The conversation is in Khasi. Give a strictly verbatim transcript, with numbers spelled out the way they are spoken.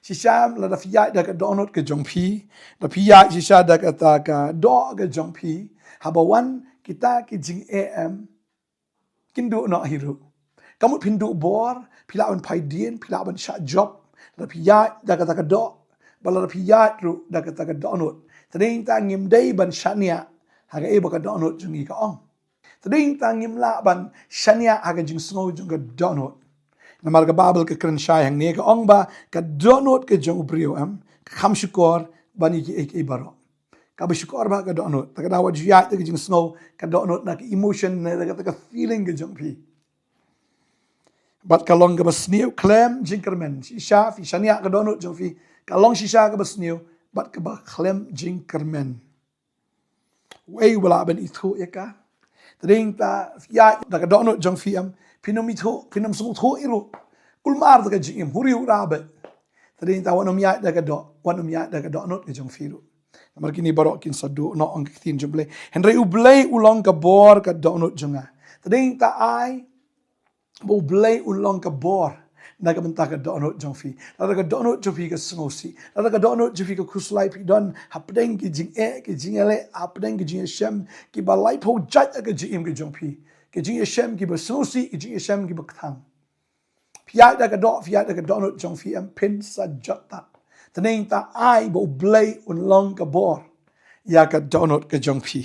Shisha lada phi ïaid da ka dohnud ka jong phi, da phi ïaid shisha da kata ka doh ka jong phi, haba wan kita ki jingeh em, kin duh noh hi ruh. Ka mut phin duh bor, phi lah ban phai dien, phi lah ban shah jop, lada phi ïaid da kata ka doh, bad lada phi ïaid ruh da kata ka dohnud. Tang nangta ngim dei ban shaniah ha kaei ba ka dohnud jong ngi ka ong. Tang nangta ngim lah ban shaniah ha ka jingsngew jong ka dohnud. Namar ka Baibl ka kren shai hangne, ka ong ba ka dohnud ka jong u briew em, ka kham shukor ban ïa kiei kiei baroh. Kaba shukor bha ka dohnud. Te ka daw ba ju ïaid da ka jingsngew ka dohnud na ka emotion, na ka, ka feeling ka jong phi. Bad ka long kaba sniew khlem jingkyrmen. Shisha phi shaniah ka dohnud jong phi, ka long shisha kaba sniew bad kaba khlem jingkyrmen. Uei uba lah ban ithuh ïa ka? Tang nangta ïaid da ka dohnud jong phi em, phin ym ithuh, phin ym sngewthuh hi ruh. Kulmar da ka jingim, huri hura bha. Tang nangta wat nym ïaid da ka doh, wat nym ïaid da ka dohnud ka jong phi ruh. Namar kine baroh kin sa duh noh, ong ka ktien jong U Blei. Hynrei U Blei u long ka bor ka dohnud jong nga. Tang nangta ai ba U Blei un long ka bor na ka bynta ka dohnud jong phi. Lada ka dohnud jong phi ka sngewsih, lada ka dohnud jong phi ka khuslai, phi don hapdeng ki jingeh, ki jingïaleh, hapdeng ki jingïashem kiba laiphew jait ha ka jingim ka jong phi, ki jingïashem kiba sngewsih, ki jingïashem kiba kthang. Phi ïaid da ka doh, phi ïaid da ka dohnud jong phi em, phin sa jot tad. Tang nangta ai ba U Blei un long ka bor ïa ka dohnud ka jong phi.